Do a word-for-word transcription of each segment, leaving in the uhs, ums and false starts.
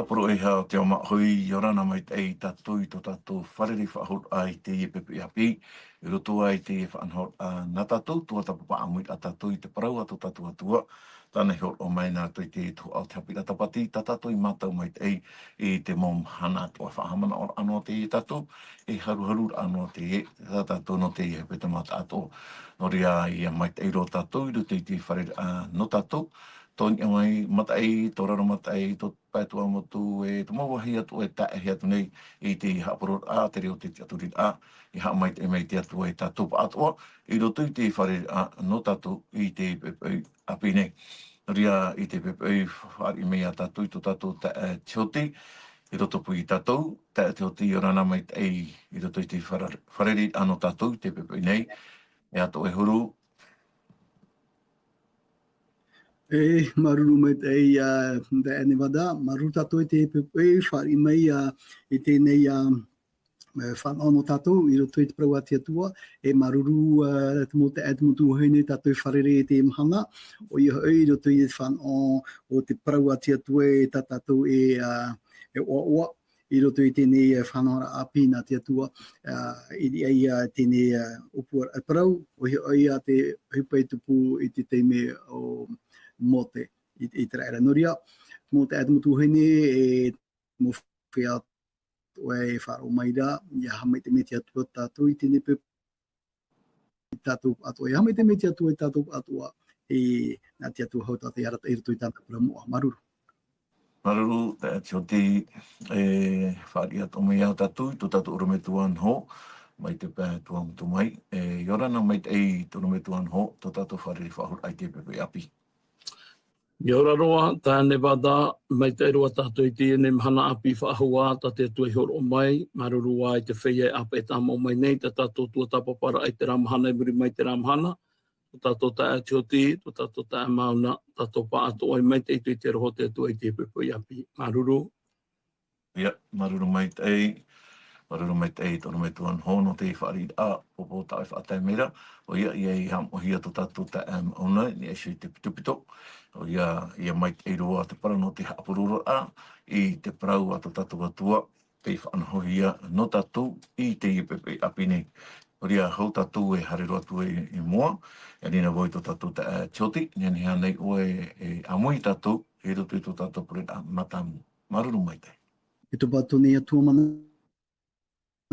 Poroʻi, e hoa o te ao māʻohi, ʻia ora na maitaʻi tātou i tō tātou fārerei faʻahou i teie poʻipoʻi ʻāpī, i roto i teie faʻanahoraʻa nā tātou, tuatāpapa ʻāmui ā tātou i te parau a tō tātou Atua, tāna i hōroʻa mai nā roto i te tuhaʻa o te haʻapiʻiraʻa tāpati, tā tātou i mātau maitaʻi i te mau mahana atoʻa. Faʻahaʻamanaʻoraʻa noa teie tātou, e haruharuraʻa noa teie, tā tātou nō teie hepetoma taʻatoʻa. Nō reira, ʻia maitaʻi roa tātou i roto i te fārereiraʻa nō tātou, tō niʻa mai mataʻi, tō raro mataʻi, tō pae Tuamotu, e te mau vāhi atoʻa e tae atu nei i te haʻapuroroʻa, te reo, te tiʻaturiraʻa, ʻia haʻamaitaʻi mai te Atua ia tātou pāʻatoʻa, i roto i te fārereiraʻa nō tātou i te poʻipoʻi ʻāpī nei. Nō reira, i te poʻipoʻi fāriʻi mai ā tātou i tō tātou taeaʻe Tioti, i roto pū ia tātou, taeaʻe Tioti, ʻia ora na maitaʻi i roto i te fāre-, fārereiraʻa nō tātou i te poʻipoʻi nei, e atoʻa e huru. E, māuruuru maitaʻi, ā, taeaʻe Nevada, māuruuru tātou i te poʻipoʻi, fāriʻi mai, ā, i teie, ā, e, fānaʻo nō tātou, i roto i te parau a te Atua, e māuruuru, ā, te mau taeaʻe, te mau tuahine, tātou e fārerei i teie mahana, ʻoia hoʻi, i roto i te fānaʻo o te parau a te Atua, e tā tātou e, ā, e ʻoaʻoa, i roto i teie, ā, faʻanahoraʻa ʻāpī nā te Atua, ā, i niʻa i teie, ā, ʻōpuaraʻa parau, ʻoia, ʻoia te ʻohipa i tupu i te taime o Mōte, i, i te reira. Nō reira, te mau taeaʻe, te mau tuahine, e te mau feiā atoʻa e faʻaroʻo mai ra, ʻia haʻamaitaʻi mai te Atua ia tātou i teie poʻipoʻi, ia tātou atoʻa, ʻia haʻamaitaʻi mai te Atua ia tātou atoʻa, e, nā te Atua hoʻi tātou e arataʻi i roto i tāna parau moʻa. Māuruuru. Māuruuru, taeaʻe Tioti, e, fāriʻi atoʻa mai ia tātou, i tō tātou ʻorometua Noho, mai te pae Tuamotu mai, e, ʻia ora na maitaʻi tō ʻorometua Noho, tō tātou fārerei faʻahou i te poʻipoʻi ʻāpī. ʻIa ora roa, taeaʻe Nevada, maitaʻi roa tātou i teie mahana ʻāpī faʻahou tā te Atua i hōroʻa mai, māuruuru ā i te feiā e ʻāpeʻe tāmau mai nei, tā tātou tuatāpaparaʻa i terā mahana, i muri mai i terā mahana, tō tātou taeaʻe Tioti, tō tātou taeaʻe Mauna, tātou pāʻatoʻa e maitaʻi i te aroha o te Atua i te poʻipoʻi ʻāpī. Māuruuru. ʻIa, māuruuru maitaʻi, māuruuru maitaʻi tō ʻorometua Noho nō te fāriʻiraʻa, pōpō tā ʻoe e faʻatae mai ra, ʻoia, ʻia haʻamoʻehia tō tātou taeaʻe Mauna, i niʻa iho i te pitopito, ʻoia, ʻia maitaʻi roa te parau nō te haʻapurororaʻa, i te parau a tō tātou Atua, tei faʻanahohia nō tātou i teie poʻipoʻi ʻāpī nei. Nō reira, hou tātou e haere roa atu i, i mua, ʻia ani na vau i tō tātou taeaʻe Tioti, nehenehe ānei ʻoe e ʻāmui ia tātou, i roto i tō tātou pure nā, nā tāmau. Māuruuru maitaʻi. E tō mātou nei Atua mana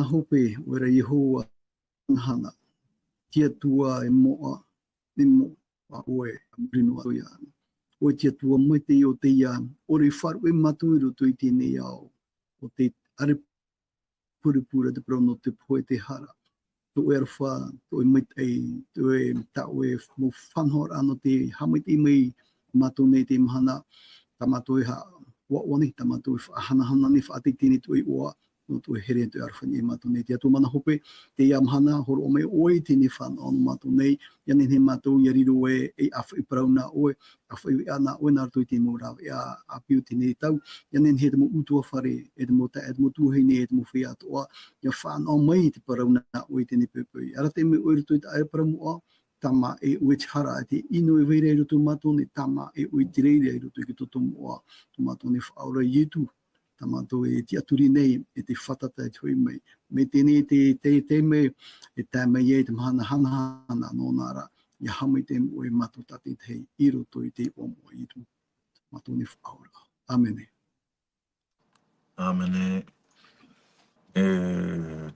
hope, ʻoe ra Iehova hanahana, te Atua e moʻa, e moʻa, ʻoe, a muri noa atu ia. ʻOe te Atua maitaʻi o teie, ʻore e faʻaruʻe mātou i roto i teie nei ao, ʻo te ʻarepurepure te parau nō te pohe, te hara. Tō ʻoe aroha, tō ʻoe maitaʻi, tō ʻoe, tā ʻoe mau faʻanahoraʻa nō te haʻamaitaʻi mai mātou nei i teie mahana, tā mātou e haʻaʻoaʻoa nei, tā mātou e faʻahanahana nei, faʻateitei nei tō ʻoe iʻoa, nō tō ʻoe here, tō ʻoe aroha i niʻa ia mātou nei. Te Atua mana hope, teie mahana, hōroʻa mai ʻoe i teie faʻanaho nō mātou nei, ʻia nehenehe mātou ʻia riro e, e ʻāfaʻi parau nā ʻoe, ʻāfaʻi veʻa nā ʻoe nā roto i te mau rāveʻa ʻāpī o teie tau, ʻia nehenehe te mau ʻutuāfare, e te mau taeaʻe, e te mau tuahine, e te mau feiā atoʻa, ʻia faʻanaho mai i te parau nā ʻoe i teie poʻipoʻi. Arataʻi mai ʻoe i roto i tā ʻoe parau moʻa, tāmā e ʻoe te hara, e te ʻino e vai ra i roto ia mātou nei, tāmā e ʻoe te reira i roto i te toto moʻa, tō mātou nei Faʻaora Ietu, tā mātou e tiʻaturi nei, e te fātata e te hoʻi mai. Mai teie nei te, te, te mea, e tae mai ai te mahana hanahana nōna ra, ʻia haʻamaitaʻi mai ʻoe ia mātou tātaʻitahi i roto i te iʻoa moʻa o Ietu, tō mātou nei Faʻaora. ʻĀmene. ʻĀmene. E,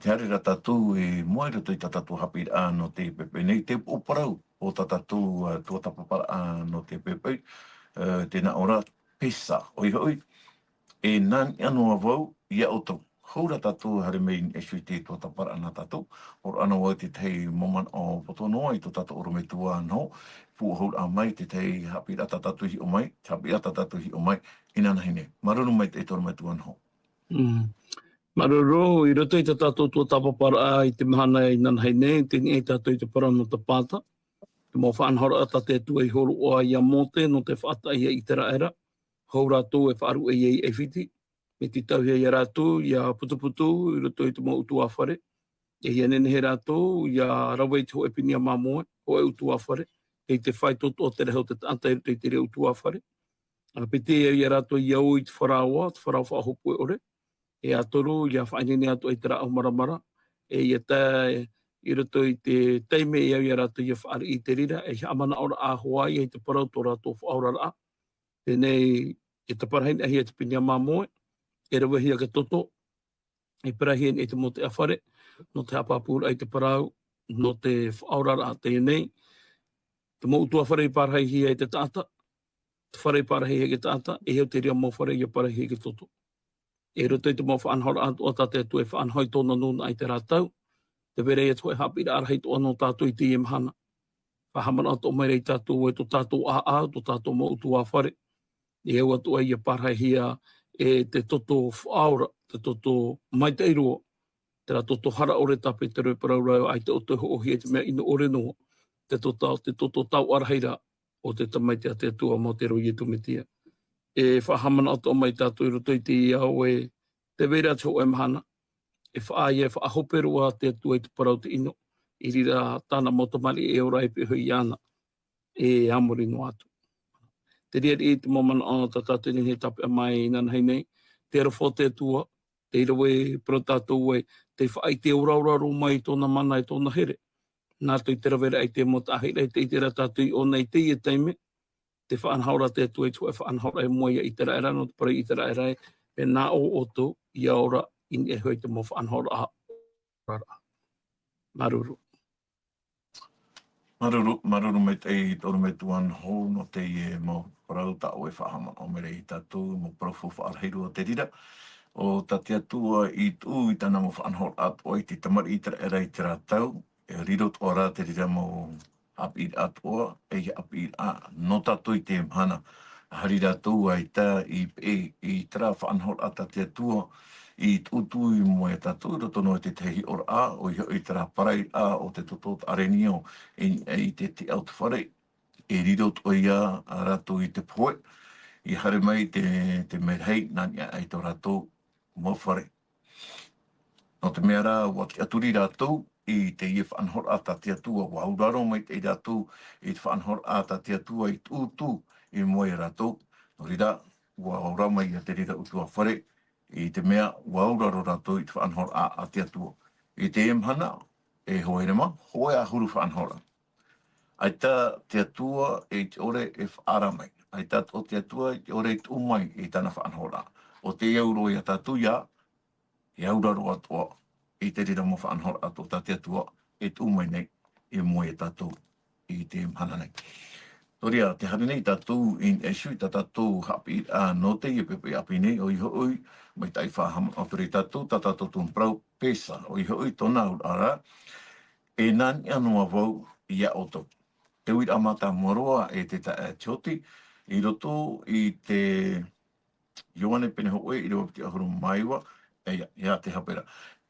tē haere ra tātou i mua i roto i tā tātou haʻapiʻiraʻa nō te poʻipoʻi nei, te upoʻo parau o tā tātou, ā, tuatāpaparaʻa nō te poʻipoʻi, ā, tē nā ʻō ra, Pesa, ʻoia hoʻi, e nā niʻa noa vau ia ʻoutou. Hou rā tātou e haere mai i niʻa iho i te tuatāpaparaʻa nā tātou, hōroʻa noa vau i te tahi mau manaʻo poto noa i tō tātou ʻorometua Noho, pūʻohuraʻa mai te tahi haʻapiʻiraʻa tā tātou i hiʻo mai, te haʻapiʻiraʻa tā tātou i hiʻo mai, inanahi nei. Māuruuru maitaʻi tō ʻorometua Noho. Mm. Māuruuru, i roto i tā tātou tuatāpaparaʻa i te mahana inanahi nei, tē niʻa tātou i te parau nō Tapata. Te mau faʻanahoraʻa tā te Atua i hōroʻa ia Mōte nō te faʻataʻa ia ʻĪteraʻera. Hou rātou e faʻaruʻe ia i ʻAifiti. Mai te tauihaʻa ia rātou, ʻia putuputu i roto i te mau ʻutuāfare. ʻIa nehenehe rātou, ʻia rave i te hōʻē pinia māmoe, hōʻē ʻutuāfare. Tei te faʻaitoitoraʻa o te rahi o te taʻata i roto i te reira ʻutuāfare. ʻA piti e au ia rātou ia ō i te faraoa, te farao faʻahopu e ʻore. E ʻa toru, ia faʻaineine atu ai te rāʻau maramara. E ia tae i roto i te taime e au ia rātou ia fāriʻi i te reira, e haʻamanaʻo ra ʻahoʻa ia i te parau tō rātou faʻaoraraʻa. Teie nei, e taparahi nei ʻahia te pine a māmoe, e ravehia ka toto, e parahia nei te mau taʻata fare, nō te haʻapāpūraʻa i te parau, nō te faʻaoraraʻa teie nei. Te mau ʻutuāfare i pārahihia e te taʻata, te fare i pārahihia e te taʻata, e au te reira mau fare ia pārahihia e te toto. I roto i te mau faʻanahoraʻa atoʻa tā te Atua e faʻanaho i tōna nūnaʻa i terā tau, tē vai ra ia te hōʻē haʻapiʻiraʻa rahi atoʻa nō tātou i teie mahana. Faʻahaʻamanaʻo atoʻa mai ra ia tātou e tō tātou ʻāʻau, tō tātou mau ʻutuāfare. E au atoʻa ia pārahihia e te toto faʻaora, te toto maitaʻi roa, terā toto hara ʻore tā Petero e parau ra, ʻaita ʻoutou e hoʻohia i te mea ʻino ʻore noa, te toto, te toto tauʻa rahi ra o te Tamaiti a te Atua, mau te Iehova Iesu Mesia. E faʻahaʻamanaʻo atoʻa mai tātou i roto i teie ao ē, tē vai ra te hōʻē mahana, e faʻaea, e faʻahope roa te Atua i te parau tei ʻino, i reira tāna mau tamariʻi e ora ai, e pīhaʻi iāna, e a muri noa atu. Te reira te mau manaʻo tā tātou e nehenehe e tāpeʻa mai inanahi nei, te aroha o te Atua, tei rave e parau tātou ē, tē faʻaʻite oraora roa mai i tōna mana, i tōna here. Nā roto i te raveraʻa i te mau taʻahiraʻa, tē ʻite ra tātou i ʻō nei i teie taime, tē faʻanaho ra te Atua i te hōʻē faʻanahoraʻa i mua ia Iteraera, nō te parau ia Iteraera ē, mea nā ʻō ʻoutou, ʻia ora i niʻa iho i te mau faʻanahoraʻa. Māuruuru. Māuruuru, māuruuru maitaʻi i te ʻorometua Noho nō teie mau parau tā ʻoe e faʻahaʻamanaʻo mai ra ia tātou, mau parau faufaʻa rahi roa te reira. ʻO tā te Atua i tuʻu i tāna mau faʻanahoraʻa atoʻa i te tamariʻi Iteraera i terā tau, e riro atoʻa ra te reira mau haʻapiʻiraʻa atoʻa, e haʻapiʻiraʻa nō tātou i teie mahana. Haere rātou ʻaita i peʻe i terā faʻanahoraʻa tā te Atua i tuʻu i mua ia tātou, i roto noa i te tahi hiʻoraʻa, ʻoia hoʻi terā parairaʻa o te toto o te ʻarenio i, i te tiʻa o te fare, e riro atoʻa ia rātou i te pohe, i haere mai te, te merahi, nā niʻa i tō rātou mau fare. Nō te mea rā, ʻua tiʻaturi rātou i teie faʻanahoraʻa tā te Atua, ʻua auraro maitaʻi rātou i te faʻanahoraʻa tā te Atua i tuʻu i mua ia rātou. Nō reira, ʻua ora mai ia te reira ʻutuāfare, i te mea, ʻua auraro rātou i te faʻanahoraʻa a te Atua. I teie mahana, e hoa rima, hōʻē ʻahuru faʻanahoraʻa. ʻAita te Atua i te ʻore e faʻaara mai. ʻAita atoʻa te Atua i te ʻore e tuʻu mai i tāna faʻanahoraʻa. ʻO tē au roa ia tātou ïa, e auraro atoʻa i te reira mau faʻanahoraʻa atoʻa tā te Atua e tuʻu mai nei i mua ia tātou i teie mahana nei. Nō reira, tē haere nei tātou i niʻa iho i tā tātou haʻapiʻiraʻa nō teie poʻipoʻi ʻāpī nei, ʻoia hoʻi, mai te faʻahaʻamanaʻo atu ra ia tātou, tā tātou tumu parau, Pesa, ʻoia hoʻi tōna auraʻa ra, e nā niʻa noa vau ia ʻoutou. Te uiraʻa mātāmua roa e te taeaʻe Tioti, i roto i te Ioane pene hōʻē, ʻīrava piti ʻahuru mā iva, e ia, ia te hape ra.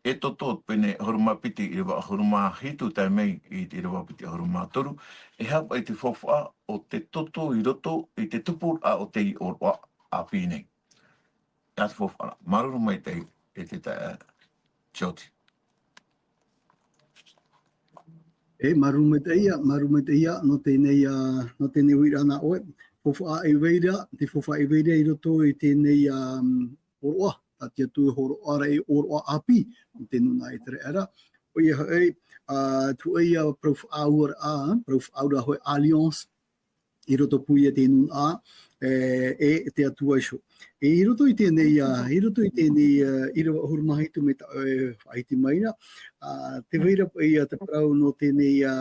Exodo pene ʻahuru mā piti, ʻīrava ʻahuru mā hitu tae mai i te ʻīrava piti ʻahuru mā toru, e haʻapaʻo i te faufaʻa o te toto i roto i te tupuraʻa o te ʻōroʻa ʻāpī nei. Ia te faufaʻa ra. Māuruuru maitaʻi e te taeaʻe Tioti. E, māuruuru maitaʻi ïa, māuruuru maitaʻi ïa, nō teie, ā, nō teie uiraʻa nā ʻoe. Faufaʻa e vai ra, te faufaʻa e vai ra i roto i teie, ā, ʻōroʻa, tā te Atua e hōroʻa ra ei ʻōroʻa ʻāpī, i te nūnaʻa Iteraera. ʻOia hoʻi, ā, te hōʻē ïa parau faʻaauraʻa, parau faʻaauraʻa hōʻē alliance, i roto pū ia i te nūnaʻa, e, e te Atua iho. E, i roto i teie, ā, i roto i teie, ā, ʻīrava ʻahuru mā hitu mai tā ʻoe e faʻahiti mai ra, ā, tē vai ra paʻi ïa te parau nō teie, ā,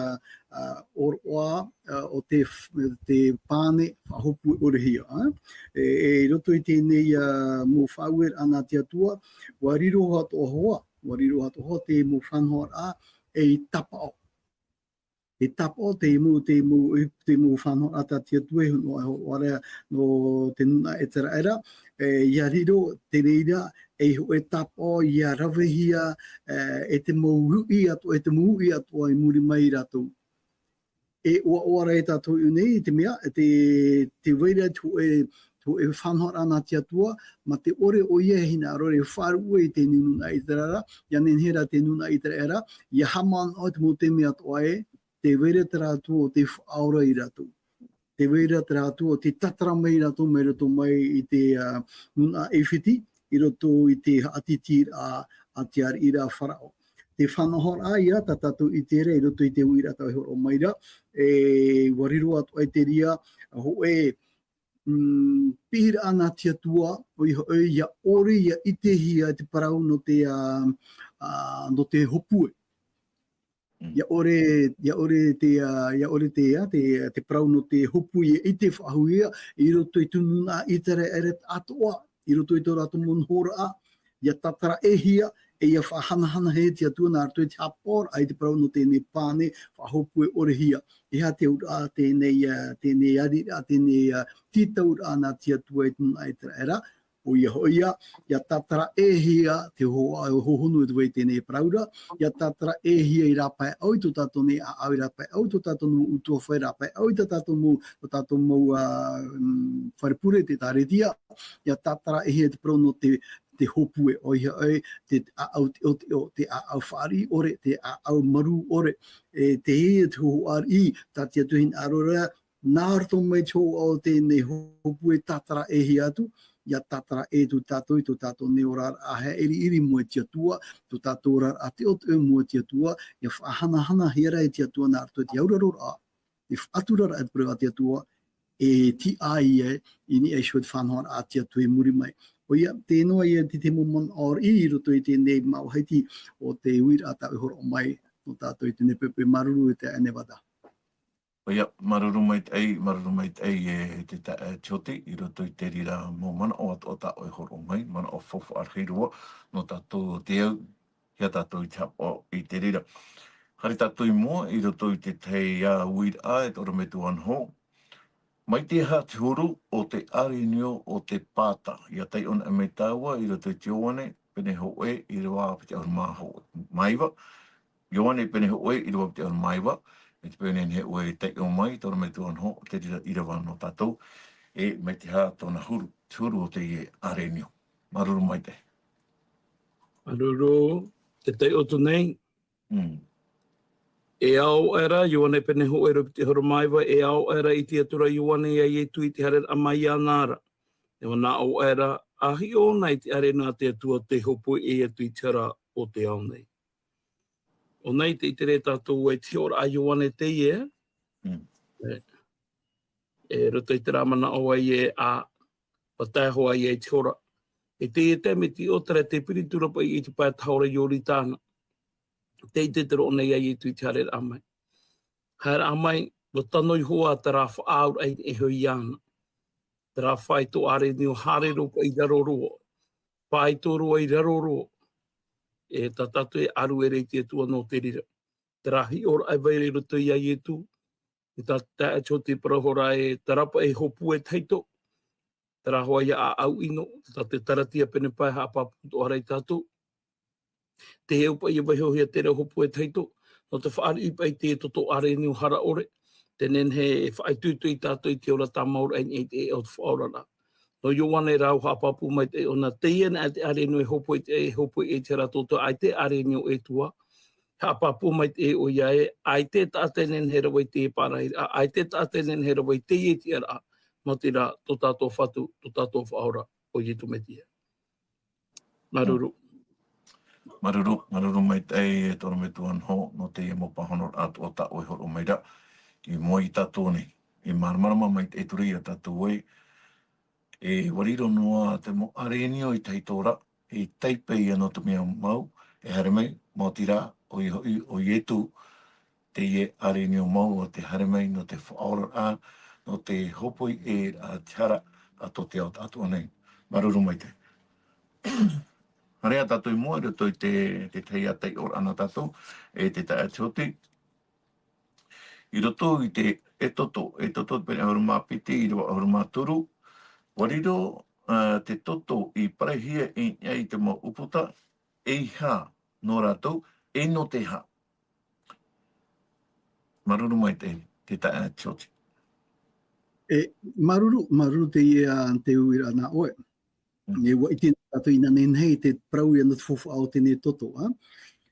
ā, ʻōroʻa, ā, o te f-, te pane faʻahopu e ʻorehia, ā. E, e, i roto i teie, ā, mau faʻaueraʻa nā te Atua, ʻua riro atoʻa hoʻi, ʻua riro atoʻa hoʻi te mau faʻanahoraʻa ei tāpaʻo. E tāpaʻo te mau, te mau, te mau faʻanahoraʻa tā te Atua e hōroʻa, hōroʻa ra nō te nūnaʻa Iteraera, e, ʻia riro te reira ei hōʻē tāpaʻo ʻia ravehia, e, e te mau uʻi atoʻa, e te mau uʻi atoʻa i muri mai ia rātou. E ʻoaʻoa ra ia tātou i ʻō nei, i te mea, te, tē vai ra te hōʻē, te hōʻē faʻanahoraʻa nā te Atua, mā te ʻore ʻoia e hinaʻaro ra e faʻaruʻe i te nūnaʻa Iteraera, ʻia nehenehe ra te nūnaʻa Iteraera ʻia haʻamanaʻo i te mau taime atoʻa ē, tē vai ra terā Atua ʻo tē faʻaora ia rātou. Tē vai ra terā Atua, tē tātara mai rātou mai roto mai i te, ā, nūnaʻa ʻAifiti, i roto i te haʻatītīraʻa a te ariʻi ra Farao. Te faʻanahoraʻa ïa tā tātou i terā i roto i te uiraʻa tā ʻoe i hōroʻa mai ra, e, ʻua riro atoʻa i te reira, hōʻē, mm, piʻiraʻa nā te Atua, ʻoia hoʻi, ʻia ʻore ʻia ʻitehia te parau nō te, ā, ā, nō te hōpue. Mm. ʻIa ʻore, ʻia ʻore te, ā, ʻia ʻore te, ā, te, te parau nō te hōpue ʻia ʻite faʻahou ïa, i roto i te nūnaʻa ʻĪteraʻera atoʻa, i roto i tō rātou mau nohoraʻa, ʻia tātaraʻehia, e ʻia faʻahanahanahia e te Atua nā roto i te haʻapaʻoraʻa i te parau nō teie nei pane, faʻahōpue ʻorehia. E aha te auraʻa teie nei, ā, teie nei ariraʻa, teie nei, ā, tītauraʻa nā te Atua i te nūnaʻa ʻĪteraʻera, ʻoia hoʻi ïa, ʻia tātaraʻehia te ho-, ā, hōhonu e te vai i teie nei parau ra, ʻia tātaraʻehia i rāpae ʻau i tō tātou nei ʻāʻau, i rāpae ʻau i tō tātou mau ʻutuāfare, rāpae ʻau i tā tātou mau, tō tātou mau, ā, mm, fare pure, te ʻĒtārētia, ʻia tātaraʻehia te parau nō te, te hōpue, ʻoia hoʻi, te ʻāʻau teʻoteʻo, te ʻāʻau fāriʻi ʻore, te ʻāʻau marū ʻore, e, teie te hōhoʻa ariʻi, tā te Atua e hinaʻaro ra, nā roto mai te hōhoʻa o teie nei hōpue tātaraʻehia atu, ʻia tātaraʻe atu tātou i tō tātou nei oraraʻa haʻiriʻiri mua i te Atua, tō tātou oraraʻa teʻoteʻo mua i te Atua, ʻia faʻahanahanahia ra e te Atua nā roto i te auraroraʻa, te faʻaturaraʻa i te parau a te Atua, e tiʻa ai i niʻa iho i te faʻanahoraʻa a te Atua i muri mai. ʻOia, teie noa ïa te, te mau manaʻo ariʻi i roto i teie nei māʻohi o te uiraʻa tā ʻoe i hōroʻa mai, nō tātou i teie nei poʻipoʻi. Māuruuru e te Nevada. ʻOia, māuruuru maitaʻi, māuruuru maitaʻi e te taeaʻe Tioti, i roto i te reira mau manaʻo atoʻa tā ʻoe i hōroʻa mai, manaʻo faufaʻa rahi roa, nō tātou te au, ʻia tātou i te haʻapaʻo i te reira. Haere tātou i mua, i roto i te tahi ā uiraʻa, e te ʻorometua Noho. Mai te aha te huru o te ʻārenio o te pāta? ʻIa taiʻo anaʻe mai tāua, i roto i te Ioane, pene hōʻē, ʻīrava piti ʻahuru mā hō-, mā iva, Ioane pene hōʻē, ʻīrava piti ʻahuru mā iva, e te peu nei e ʻoe e taiʻo mai, te ʻorometua Noho, te reira ʻīrava nō tātou, e mai te aha tōna huru, te huru o teie ʻārenio. Māuruuru maitaʻi. Māuruuru, tē taiʻo atu nei. Mm. E ao aʻera, Ioane pene hōʻē, ʻīrava piti ʻahuru mā iva, e ao aʻera i te Atua ra Ioane ia Ietu i te haereraʻa mai iāna ra. E manaʻo aʻera, ʻa hiʻo ʻōna i te ʻārenio a te Atua tē hōpoi atu i te hara o te ao nei. ʻO nei tē ʻite ra tātou ē, te hiʻoraʻa a Ioane teie. Mm. E, e roto i terā manaʻo ē, ʻa, ʻua tae hoʻi ïa i te hora. E teie taime tē ʻite ra te Pīritera paʻi i te pae tahora Ioritana. Tē ʻite ra ʻōna ia Ietu i te haereraʻa mai. Haereraʻa mai, ʻua tano iho ā terā faʻaauraʻa i niʻa iho iāna. Terā faito ʻārenio haere roa paʻi i raro roa. Faito roa i raro roa. E tā tātou e ʻaru ra i te Atua nō te reira. Terā hiʻoraʻa e vai ra i roto ia Ietu. E tā, tā Tioti parau ra ē, terā paʻi e hōpue tahito. Terā hoʻi ïa ʻāʻau ʻino, tā te Taratia pene pae haʻapāpū atoʻa ra ia tātou. Tē hau paʻi e vaihohia terā hōpue tahito, nō te fāriʻi paʻi i te toto ʻārenio hara ʻore, tē nehenehe e faʻaitoito ia tātou i te ora tāmau ra i niʻa i te ʻēʻa o te faʻaoraraʻa. Nō Ioane rā ʻua haʻapāpū mai te ʻōna, teie anaʻe te ʻārenio e hōpoi te, e hōpoi i te hara toto, ʻaita e ʻārenio ʻē atu ā. Haʻapāpū mai te ʻoia ē, ʻaita e taʻata e nehenehe e rave i te pārahiraʻa, ʻaita e taʻata e nehenehe e rave i teie tiʻaraʻa, nō te reira, tō tātou Fatu, tō tātou Faʻaora, ʻo Ietu Metia. Māuruuru. Māuruuru, māuruuru maitaʻi e te ʻorometua Noho, nō teie mau pāhonoraʻa atoʻa tā ʻoe i hōroʻa mai ra, i mua ia tātou nei, e māramarama maitaʻi atu ra ia tātou ē, e ʻua riro noa te mau ʻārenio i tahito ra, e taipe ïa nō te mea mau, e haere mai, maoti rā, ʻoia hoʻi, ʻo Ietu, teie ʻārenio mau ʻo tē haere mai nō te faʻaoraraʻa, nō te hōpoi ʻē i te hara a tō te ao tātou nei. Māuruuru maitaʻi. Haere ā tātou i mua, i roto i te, te tahi ā taiʻoraʻa nā tātou, e te taeaʻe Tioti. I roto i te Exodo, Exodo pene ʻahuru mā piti, ʻīrava ʻahuru mā toru, ʻua riro, ā, te toto i parauhia i niʻa i te mau ʻūputa, ʻeiaha nō rātou, e nō te aha. Māuruuru maitaʻi, te taeaʻe Tioti. E, māuruuru, māuruuru teie, ā, te uiraʻa nā ʻoe. Mm. E, ʻua ʻite tātou inānahi nei te parau ïa nō te faufaʻa o teie nei toto, ā.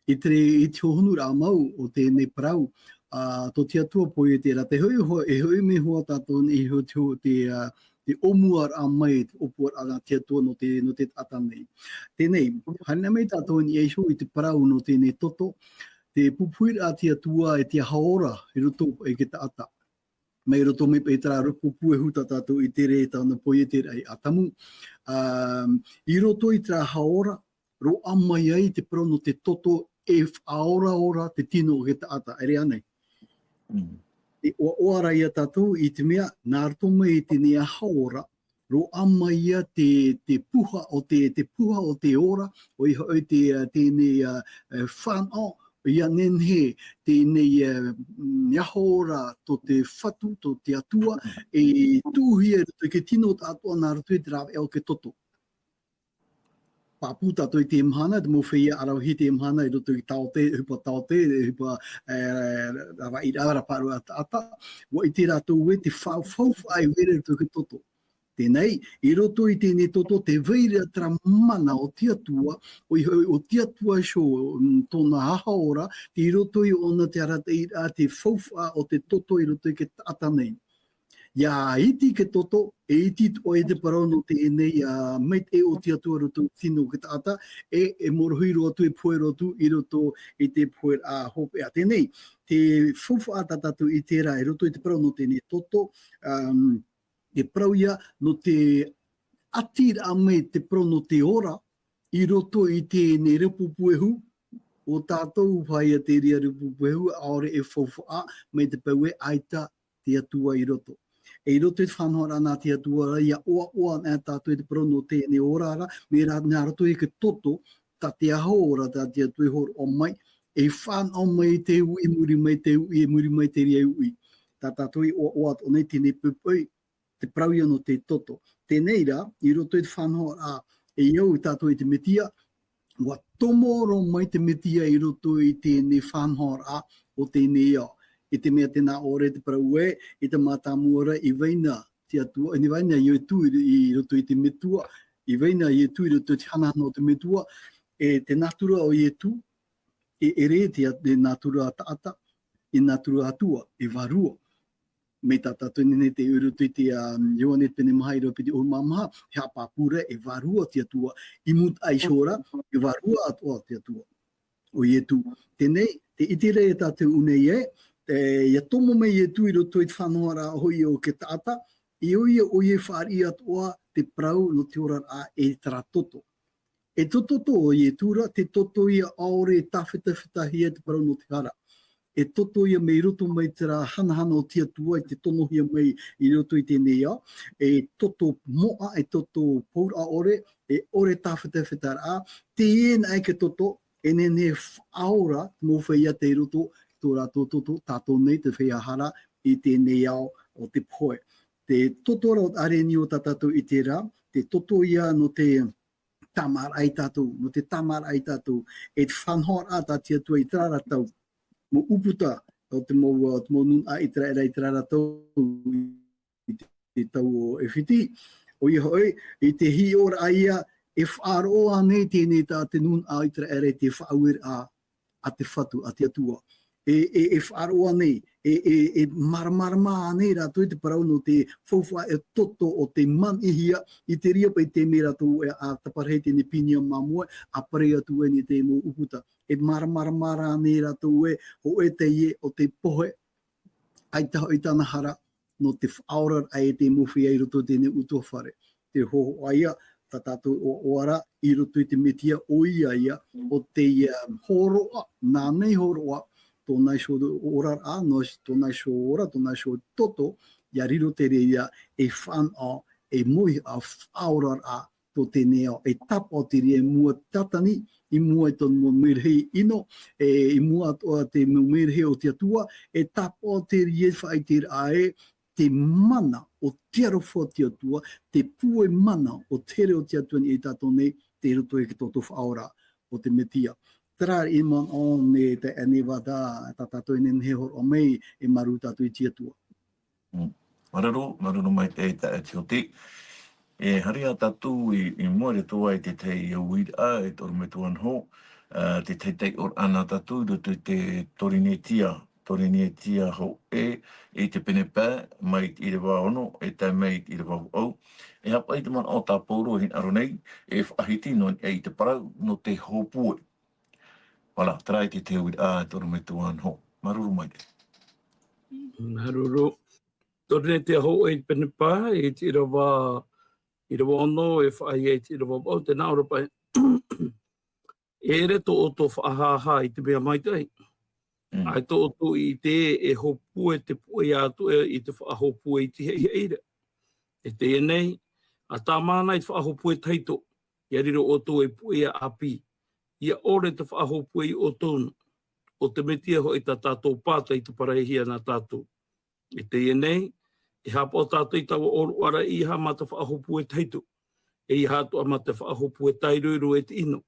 I te, i te hōhonuraʻa mau o teie nei parau, ā, tō te Atua poiete ra, te hoʻi, ho-, e hoʻi mai hoʻi tātou nei, e hoʻi te, te, ā, te ʻōmuaraʻa mai, te ʻōpuaraʻa nā te Atua nō te, nō te taʻata nei. Teie, haere mai tātou nei iho i te parau nō teie toto, te pupuhiraʻa a te Atua e te ahaora i roto i te taʻata. Mai roto mai paʻi i terā rūpū puehu tā tātou i tere i tāna poieteraʻa i Atamu. Ā, i roto i terā ahaora, roaʻa mai ai te parau nō te toto e faʻaoraora te tino o te taʻata, ʻere ānei? Mm. E ʻoaʻoa ra ia tātou i te mea, nā roto mai i teie ahaora, roaʻa mai ia te, te puha o te, te puha o te ora, ʻoia hoʻi te, ā, teie, ā, e, fānaʻo, ʻia nehenehe teie, ā, mm, ahaora tō te Fatu, tō te Atua, e tuʻuhia i roto i te tino o te taʻata nā roto i te rāveʻa o te toto. Pāpū tātou i teie mahana, te mau feiā ʻaravihi i teie mahana, i roto i te taote, ʻohipa taote, ʻohipa, e, ravaʻiraʻa, rāpaʻaruaraʻa taʻata, ʻua ʻite rātou ē, te fau-, faufaʻa e vai ra i roto i te toto. Teie, i roto i teie toto, tē vai ra terā mana o te Atua, ʻoia hoʻi, o te Atua iho, mm, tōna ahaora, tei roto ia ʻōna te arataʻiraʻa, te faufaʻa o te toto i roto i te taʻata nei. ʻIa iti te toto, e iti atoʻa i te parau nō teie, ā, maitaʻi o te Atua i roto i te tino o te taʻata, e, e morohi roa atu, e pohe roa atu i roto i te poheraʻa hopeʻa. Teie, te faufaʻa tā tātou i ʻite ra i roto i te parau nō teie toto, um, te parau ia nō te ʻatiraʻa mai te parau nō te ora, i roto i teie rūpū puehu, ʻo tātou paʻi ia terā rūpū puehu, ʻaore e faufaʻa, mai te peu ē ʻaita te Atua i roto. E i roto i te faʻanahoraʻa nā te Atua ra, ʻia ʻoaʻoa anaʻe tātou i te parau nō teie ora ra, mai ra, nā roto i te toto, tā te ahaora tā te Atua i hōroʻa mai, e fānaʻo mai te uʻi, i muri mai te uʻi, i muri mai terā uʻi. Tā tātou i ʻoaʻoa atoʻa nei teie poʻipoʻi, te parau ia nō te toto. Teie rā, i roto i te faʻanahoraʻa, e au tātou i te Metia, ʻua tomo roa mai te Metia i roto i teie faʻanahoraʻa o teie ao. I te mea tē nā ʻō ra te parau ē, i te mātāmua ra i vai na te Atua, i vai na Ietu i, i roto i te Metua, i vai na Ietu i roto i te hanahana o te Metua, e te nātura o Ietu, e ʻere te, te nātura taʻata, e nātura Atua, e vārua. Mai tā tātou e nehenehe e ʻite i roto i te, ā, Ioane pene maha, ʻīrava piti ʻahuru mā maha, e haʻapāpū ra e vārua te Atua, i mūtaʻa iho ra, e vārua atoʻa te Atua. ʻO Ietu. Teie, tē ʻite ra tātou nei ē, e, ʻia tomo mai Ietu i roto i te faʻanahoraʻa hoʻi o te taʻata, e ʻoia, ʻoia e fāriʻi atoʻa te parau nō te oraraʻa e terā toto. E te toto o Ietu ra, te toto ia ʻaore e tāfetafetahia te parau nō te hara. E toto ia mai roto mai terā hanahana o te Atua i te tonohia mai i roto i teie ao, e toto moʻa, e toto pouraʻa ʻore, e ʻore tāfetafetaraʻa, teie anaʻe te toto, e nehenehe e faʻaora te mau feiā tei roto i tō rātou toto, tātou nei te feiā hara i teie ao o te pohe. Te toto ra o te ʻārenio tā tātou i ʻite ra, te toto ia nō te tāmāraʻa ia tātou, nō te tāmāraʻa ia tātou, e te faʻanahoraʻa tā te Atua i terā ra tau, mau ʻūputa, o te mau, o te mau nūnaʻa ʻĪteraʻera i terā ra tau, i te tau o ʻĒfiti. ʻOia hoʻi, i te hiʻoraʻa ia, e faʻaroʻo ānei teie tā te nūnaʻa ʻĪteraʻera i te faʻaueraʻa a te Fatu, a te Atua. E, e, e faʻaroʻo ānei, e, e, e māramarama ānei rātou i te parau nō te faufaʻa e toto o te maniʻihia, i te reira paʻi te mea rātou e ʻa taparahi teie pinia māmoe, ʻa parau atu ē i te mau ʻūputa. E māramarama ānei rātou ē, hōʻē teie o te pohe, ʻaita hoʻi tāna hara, nō te faʻaoraraʻa e te mau feiā i roto i teie ʻutuāfare. Te hōhoʻa ia, tā tātou ʻoaʻoa ra, i roto i te Metia, ʻo ia ia, ʻo te, ā, hōroʻa, nāna i hōroʻa, tōna iho oraraʻa, nō tōna iho ora, tōna iho toto, ʻia riro te reira, e fānaʻo, e moihaʻa faʻaoraraʻa, tō teie ao, e tāpaʻo te reira i mua i Tātani, i mua i tōna mau merahi ʻino, e, i mua atoʻa i te mau merahi o te Atua, e tāpaʻo te reira i faʻaʻiteraʻa ē, te mana o te aroha o te Atua, te pūai mana o te here o te Atua i niʻa ia tātou nei, tei roto i te toto faʻaora o te Metia. Terā i manaʻo nei te ʻānei vata, tā tātou e nehenehe e hōroʻa mai, e māuruuru tātou i te Atua. Mm. Māuruuru, māuruuru maitaʻi e Tihoti. E haere ā tātou i, i mua i roto i te tahi uiraʻa, e te ʻorometua Noho, ā, te tahi taiʻoraʻa nā tātou i roto i te Torinetia, Pōrīnetia hōʻē i te pene pae, mai te ʻīrava ono, e tae mai i te ʻīrava vaʻu. E haʻapaʻo i te manaʻo tā Paulo e hinaʻaro nei, e faʻahiti noa i te parau, nō te hōpue. Voilà, terā i te tauiraʻa e te ʻorometua Noho. Māuruuru maitaʻi. Māuruuru. Pōrīnetia hōʻē i te pene pae, i te ʻīrava, ʻīrava ono, e faʻaʻite i te ʻīrava vaʻu, tē nā ʻō ra paʻi. E ʻere tō ʻoutou faʻahāhā i te mea maitaʻi. Mm. ʻAita ʻoutou i ʻite e hōpue te puʻe atu e i te faʻahōpue i te heʻiheʻi ra. E teie nei, ʻa tāmāna i te faʻahōpue tahito, ʻia riro ʻoutou ei puʻe ʻāpī. ʻIa ʻore te faʻahōpue iā ʻoutou na. ʻO te Metia hoʻi tā tātou pāta i te parahihia nā tātou. I teie nei, e haʻapaʻo tātou i taua ʻōroʻa ra ʻeiaha mā te faʻahōpue tahito, ʻeiaha atoʻa mā te faʻahōpue tāiroiro e te ʻino,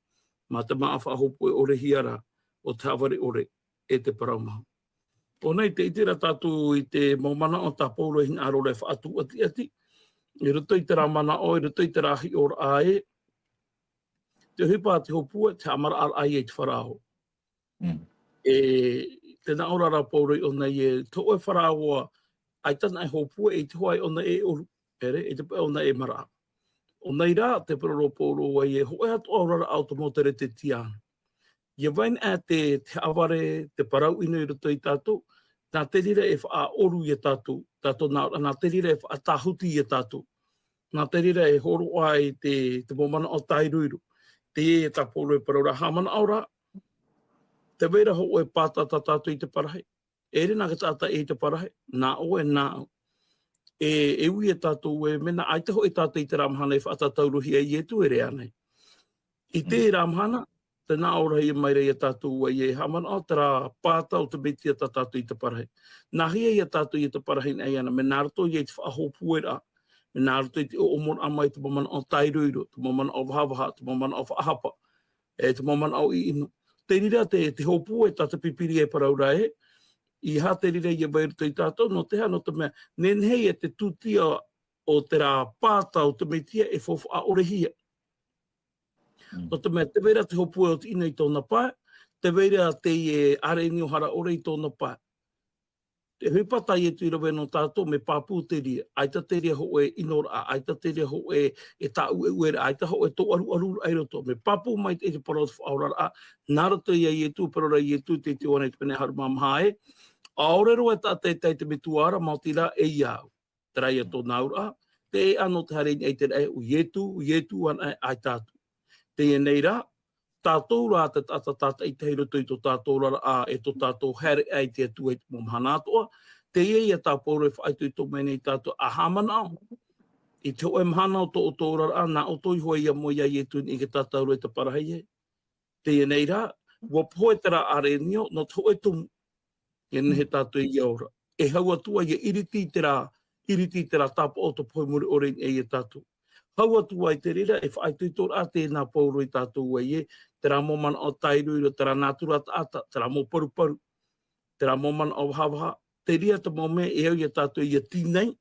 mā te māʻa faʻahōpue ʻore hia ra, ʻo te haʻavare ʻore, e te parau maha. ʻO nei te ʻite ra tātou i te mau manaʻo tā Paulo e hinaʻaro ra e faʻatūʻatiʻati, i roto i terā manaʻo, i roto i terā hiʻoraʻa ē, te ʻohipa a te hōpue, te haʻamaraʻaraʻa ia i te faraoa. Mm. E, tē nā ʻō ra Paulo i ʻō nei ē, te hōʻē faraoa, ʻaita anaʻe hōpue, ʻeʻita hoʻi ʻōna e ʻoru. ʻEʻere, ʻeʻita paʻi ʻōna e maraʻa. ʻO nei rā, tē parau ra Paulo ē, hōʻē atoʻa oraraʻa o te mau teretetiāna. ʻIa vai anaʻe te, te haʻavare, te parau ʻino i roto ia tātou, nā te reira e faʻaʻoru ia tātou, tātou nā, nā te reira e faʻatāhuti ia tātou. Nā te reira e hōroʻa ai te, te mau manaʻo tāiroiro. Teie tā Paulo e parau ra, haʻamanaʻo ra, tē vai ra hōʻē pāta tā tātou i te parahi. E ʻere nā te taʻata i te parahi, nā ʻoe, nā ʻu. E, e ui ia tātou ē, mea nā ʻaita hoʻi tātou i terā mahana e faʻatataurohia e Ietu, e ʻere ānei. I terā mahana, tē nā ʻō ra ia mai ra ia tātou ē, e haʻamanaʻo terā pāta o te Metia tā tātou i te parahi. Nā hea ia tātou i te parahi nei ana, mea nā roto ia i te faʻahōpueraʻa, mea nā roto i te ʻoʻomoraʻa mai te mau manaʻo tāiroiro, te mau manaʻo vahavaha, te mau manaʻo faʻahapa, e te mau manaʻo ʻiʻino. Te reira te, te hōpue tā te Pīpīria e parau ra ē, ʻeiaha te reira ʻia vai i roto ia tātou, nō te aha, nō te mea, nehenehe ia te tūtia o terā pāta o te Metia e faufaʻa ʻore hia. Mm. Nō te mea, tē vai ra te hōpue o te ʻino i tōna pae, tē vai ra teie ʻārenio hara ʻore i tōna pae. Te ʻohipa tā Ietu i rave nō tātou, mea pāpū te reira, ʻaita te reira hōʻē ʻinoraʻa, ʻaita te reira hōʻē e tāʻueʻueraʻa, ʻaita hōʻē tōʻaruʻaruraʻa i roto, mea pāpū maitaʻi te parau o te faʻaoraraʻa, nā roto ia Ietu, parau ra Ietu, te, te Ioane i te pene ʻahuru mā maha ē, ʻaore roa e taʻata e tae i te Metua ra, maoti rā e ia au. Terā ia tōna auraʻa, te ʻēʻa nō te haere i niʻa i te raʻi, ʻo Ietu, ʻo Ietu anaʻe, ʻaita atu. Teie nei rā, tātou rā te taʻata tātaʻitahi i roto i tō tātou oraraʻa, e tō tātou haereʻa i te Atua i te mau mahana atoʻa, teie ia tā Paulo e faʻaitoito mai nei ia tātou, ʻa haʻamanaʻo, i te hōʻē mahana o tō ʻoutou oraraʻa, nā ʻoutou iho ē ʻia moe ia Ietu i niʻa i te tātauro e te parahi ē. Teie nei rā, ʻua pohe terā ʻārenio, nō te hōʻē tumu, ʻia nehenehe tātou ʻia ora. E hau atu ā ʻia iriti i terā, iriti i terā tāpaʻo o te pohe mure ʻore i niʻa ia tātou. Hau atu ā i te reira, e faʻaitoitoraʻa teie nā Paulo ia tātou ē, terā mau manaʻo tāiroiro, terā nātura taʻata, terā mau paruparu, terā mau manaʻo vahavaha, te reira te mau mea e au ia tātou ʻia tīnai,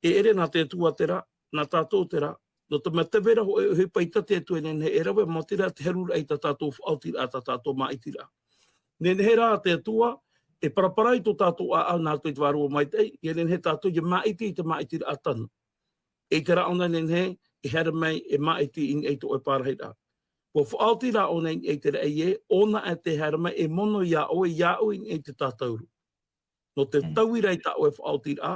e ʻere nā te Atua terā, nā tātou terā, nō te mea tē vai ra hōʻē ʻohipa ʻaita te Atua e nehenehe e rave, maoti rā te heruraʻa i tā tātou faʻaotiraʻa, tā tātou māʻitiraʻa. Nehenehe rā te Atua e parapara i tō tātou ʻāʻau nā roto i te Vārua Maitaʻi, ʻia nehenehe tātou ʻia māʻiti i te māʻitiraʻa tāna. E ʻaita rā ʻōna e nehenehe e haere mai e māʻiti i niʻa i tō ʻoe parahiraʻa. ʻUa faʻaoti rā ʻōna i niʻa i te raʻi ē, ʻōna ē tē haere mai e mono ia ʻoe, ia au i niʻa i te tātauro. Nō te Mm. tauiraʻa i tā ʻoe faʻaotiraʻa,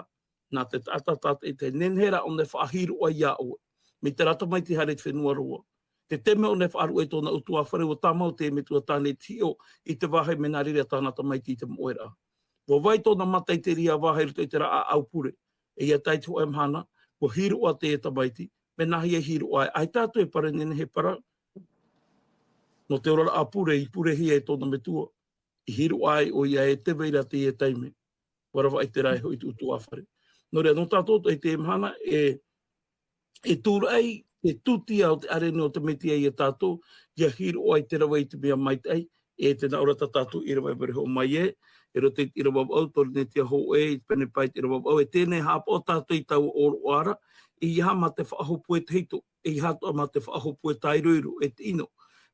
nā te taʻata tātaʻitahi, nehenehe rā ʻōna e faʻahiroʻa ia ʻoe. Mai terā tamaiti haere i te fenua roa. Te taime ʻōna e faʻaruʻe i tōna ʻutuāfare, ʻua tāmau te Metua tāne i te hiʻo i te vāhi mea nā reira tāna tamaiti i te moʻeraʻa. ʻUa vai tōna mata i te reira vāhi i roto i terā ʻāʻau pure. E ʻia tae i te hōʻē mahana, ʻua hiroʻa te tamaiti, mea nāhea i hiroʻa ai, ʻaita atu e parau nehenehe e parau. Nō te oraraʻa pure i purehia e tōna Metua. I hiroʻa ai ʻoia ē tē vai ra teie taime. ʻUa ravaʻi terā e hoʻi i te ʻutuāfare. Nō reira, nō tātou i teie mahana, e, e tūraʻi te tūtia o te ʻārenio o te Metia ia tātou, ʻia hiroʻa i te rave i te mea maitaʻi, e tē nā ʻō ra tā tātou ʻīrava e mea hoʻo mai ē, i roto i te ʻīrava vaʻu, Pōrīnetia hōʻē, i te pene pae i te ʻīrava vaʻu, e teie nei haʻapaʻo tātou i taua ʻōroʻa ra, ʻeiaha mā te faʻahōpue tahito, ʻeiaha atoʻa mā te faʻahōpue tāiroiro, e te ʻino,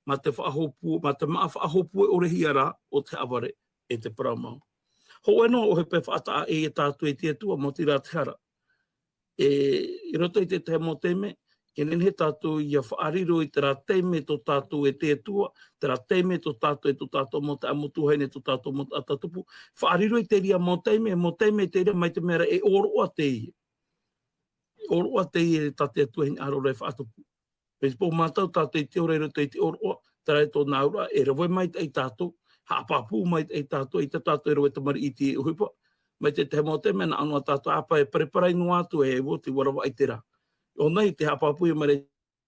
mā te faʻahōpue, mā te māʻa faʻahōpue ʻore hia rā, ʻo te haʻavare, e te parau mau. Hōʻē noa ʻohipa e faʻataʻa e ia tātou e te Atua, maoti rā te hara. E, i roto i te tahi mau taime, e nehenehe tātou ia faʻariro i terā taime tō tātou e te Atua, terā taime tō tātou e tō tātou mau taeaʻe tuahine, tō tātou mau taeaʻe tupu. Faʻariro i te reira mau taime, mau taime i te reira mai te mea ra e ʻōroʻa teie. E ʻōroʻa teie tā te Atua e hinaʻaro ra e faʻatupu. Mai te pō mātau tātou i te ora i roto i te ʻōroʻa, terā e tōna auraʻa, e rave maitaʻi tātou, haʻapāpū maitaʻi tātou, ʻaita tātou e rave tamariʻi i te ʻohipa. Mai te tahi mau taime, nā ʻō noa tātou, ʻāpā e parepare noa atu e ʻua te ʻua ravaʻi terā. ʻOia hoʻi te haʻapāpū ia mai ra,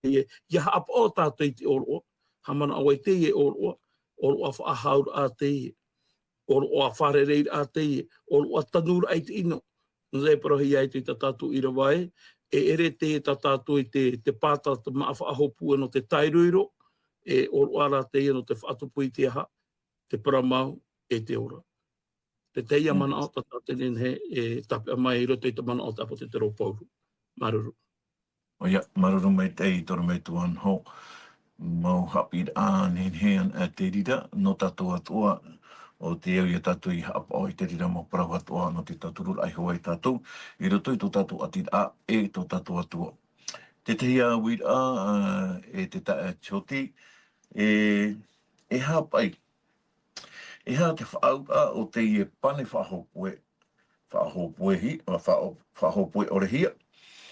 ia, ia haʻapaʻo tātou i te ʻōroʻa, haʻamanaʻo ai teie ʻōroʻa, ʻōroʻa faʻahauraʻa teie, ʻōroʻa fārereiraʻa teie, ʻōroʻa tanuraʻa i te ʻino. Nō te parauhia atu i tā tātou ʻīrava ē, e ʻere teie tā tātou i te, te pāta, te māʻa faʻahōpue nō te tairoiro, e ʻōroʻa rā teie nō te faʻatupu i te aha, te parau mau, e te ora. Te tahi ïa manaʻo tā tātou e nehenehe e tāpeʻa mai i roto i te manaʻo o te ʻāpōsetolo Paulo. Māuruuru. ʻOia, māuruuru maitaʻi, Torometua Noho. Mau haʻapiʻiraʻa nehenehe anaʻe te reira, nō tātou atoʻa, ʻo tē au ia tātou i haʻapaʻo i te reira mau parau atoʻa, nō te tautururaʻa iho ā ia tātou, i roto i tō tātou ʻatiraʻa, e tō tātou Atua. Te tahi ā uiraʻa, ā, e te taeaʻe Tioti, e, e aha paʻi, e aha te faʻaauraʻa o teie pane faʻahōpue, faʻahōpuehi-, ā, faʻa-, faʻahōpue ʻorehia,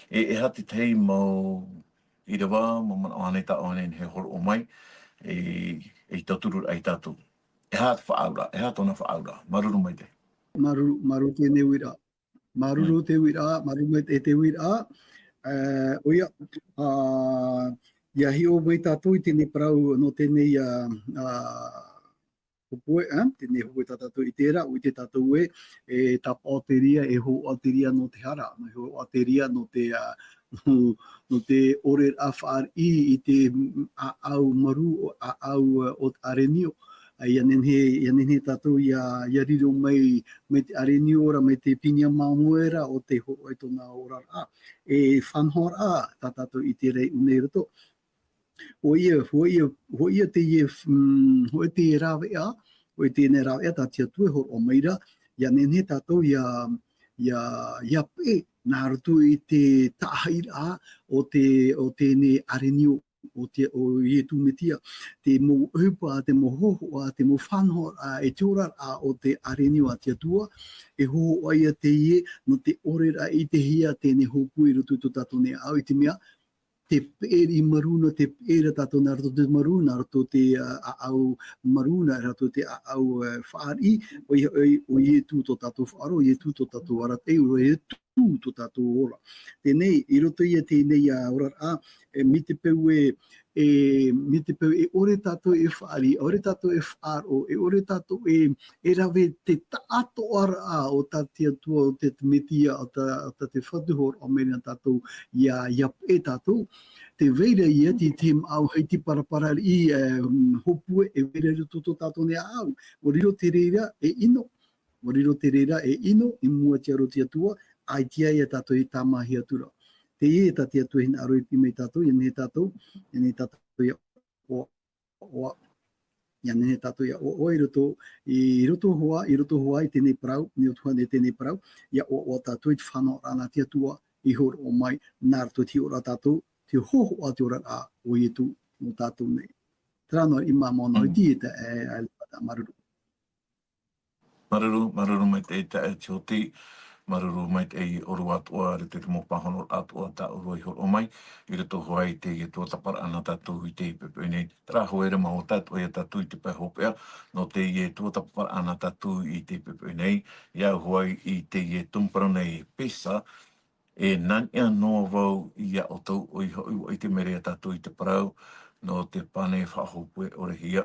e, e aha te tahi mau ʻīrava, mau manaʻo ānei tā ʻoe e nehenehe e hōroʻa mai, e, e tauturu ai tātou. E aha te faʻaauraʻa, e aha tōna faʻaauraʻa, māuruuru maitaʻi. Māuruuru, māuruuru teie uiraʻa. Māuruuru te uiraʻa, māuruuru maitaʻi te uiraʻa. Ā, ʻoia, ā, ia hiʻo mai tātou i teie parau nō teie, ā, ā, hōpue, ā, teie hōpue tā tātou i terā, ʻua ʻite tātou ē, e tāpaʻo te reira, e hōhoʻa te reira nō te hara, e hōhoʻa te reira nō te, ā, nō, nō te ʻoreraʻa fāriʻi i te, mm, ʻāʻau marū, ʻāʻau, ā, o te ʻarenio. Ā, ia nehenehe, ia nehenehe tātou ia, ia riro mai, mai te ʻarenio ra, mai te pinia māmoe ra, ʻo tē hōroʻa i tōna oraraʻa. E faʻanahoraʻa, tā tātou i terā i ʻō nei roto. ʻOia, ʻoia, ʻoia teie, mm, ʻoia teie rāveʻa, ʻoia teie rāveʻa tā te Atua e hōroʻa mai ra, ia nehenehe tātou ia, ia, ia peʻe, nā roto i te taʻahiraʻa o te, o teie ʻarenio, o te, o Ietu Metia, te mau ʻohipa, te mau hōhoʻa, te mau faʻanahoraʻa, e te oraraʻa o te ʻarenio a te Atua, e hōhoʻa ia teie, nō te ʻoreraʻa i te hia teie hōpue i roto i tō tātou nei ʻāʻau, i te mea, te peʻe riʻi marū, nō te peʻe ra tātou nā roto te marū, nā roto te, ā, ʻāʻau marū, nā roto te ʻāʻau, ā, fāriʻi, ʻoia, ʻoia, ʻo Ietu tō tātou faʻaroʻo, ʻo Ietu tō tātou arataʻi, ʻo Ietu tō tātou ora. Teie, i roto ia teie, ā, oraraʻa, e, mai te peu e, e, mai te peu e ʻore tātou e fāriʻi, ʻore tātou e faʻaroʻo, e ʻore tātou e, e rave te taʻatoʻaraʻa o tā te Atua, o te Metia, o tā, o tā te Fatu hōroʻa mai nā tātou, ia, ia peʻe tātou. Tē vai ra ia te, te mau haiti paraparariʻi, e, hōpue, e vai ra i roto tō tātou nei ʻāʻau. ʻUa riro te reira, e ʻino. ʻUa riro te reira, e ʻino, i mua i te aro o te Atua, ʻaita ia tātou e tāmāhia atu ra. Teie tā te Atua e hinaʻaro e piʻi mai ia tātou, ia nehenehe tātou, ia nehenehe tātou ia ʻoaʻoa, ʻoaʻoa. Ia nehenehe tātou ia ʻoaʻoa i roto, i roto hoʻi, i roto hoʻi i teie parau, i roto hoʻi i teie parau, ia ʻoaʻoa tātou i te faʻanahoraʻa nā te Atua, i hōroʻa mai, nā roto i te hiʻoraʻa tātou, te hōhoʻa te oraraʻa o Ietu nō tātou nei. Terā noa riʻi mau manaʻo iti e te, e, e, māuruuru. Māuruuru, māuruuru maitaʻi taeaʻe Tioti, māuruuru maitaʻi ʻōrua atoʻa, i roto i te mau pāhonoraʻa atoʻa tā ʻōrua i hōroʻa mai, i roto hoʻi i teie tuatāpaparaʻa nā tātou i teie poʻipoʻi nei. Terā hoʻi e rave mau atu ia tātou i te pae hopeʻa, nō teie tuatāpaparaʻa nā tātou i teie poʻipoʻi nei, ia au hoʻi i teie tumu parau nei, Pesa, e nā niʻa noa vau ia ʻoutou, ʻoia hoʻi ʻua ʻite mai ra ia tātou i te parau, nō te pane faʻahōpue ʻorehia,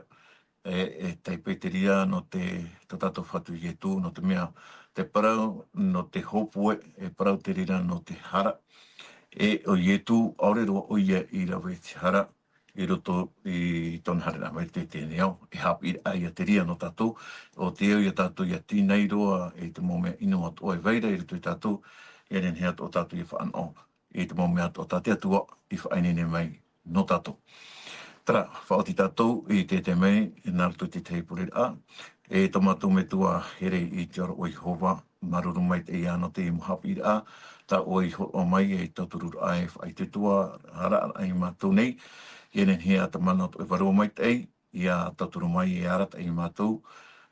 e, e taipe te reira nō te, tā tātou Fatu Ietu, nō te mea, te parau nō te hōpue, e parau te reira nō te hara. E ʻo Ietu, ʻaore roa ʻoia i rave i te hara, i roto i tōna haereraʻa mai i teie nei ao, e haʻapiʻiraʻa ia te reira nō tātou, ʻo tē au ia tātou ia tīnai roa i te mau mea ʻino atoʻa e vai ra i roto ia tātou, ia nehenehe atoʻa tātou ia faʻanaho i te mau mea atoʻa tā te Atua i faʻaineine mai nō tātou. Terā, faʻaoti tātou i te taime, nā roto i te tahi pureraʻa, E tō mātou Metua here i te aro o Iehova, māuruuru maitaʻi iāna te mau haʻapiʻiraʻa, tā ʻoe i hōroʻa mai e tauturu raʻa e faʻaitoito, ara raʻa i mātou nei, ia nehenehe ā te mana o tō ʻoe Vārua Maitaʻi, ia tauturu mai e arataʻi mātou,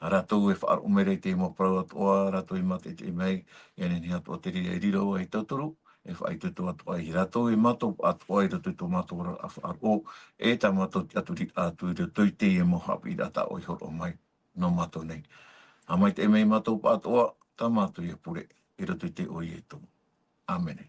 rātou e faʻaroʻo mai ra i te mau parau atoʻa, rātou e mātaʻitaʻi mai, ia nehenehe atoʻa te reira e riro e tauturu, e faʻaitoito atoʻa ia rātou, e mātou atoʻa i roto i tō mātou oraraʻa faʻaroʻo, e tā mātou tiʻaturiraʻa atu i roto i te mau haʻapiʻiraʻa tā ʻoe i hōroʻa mai nō mātou nei. Haʻamaitaʻi mai mātou pāʻatoʻa, tā mātou ia pure, i roto i te iʻoa o Ietu. ʻĀmene.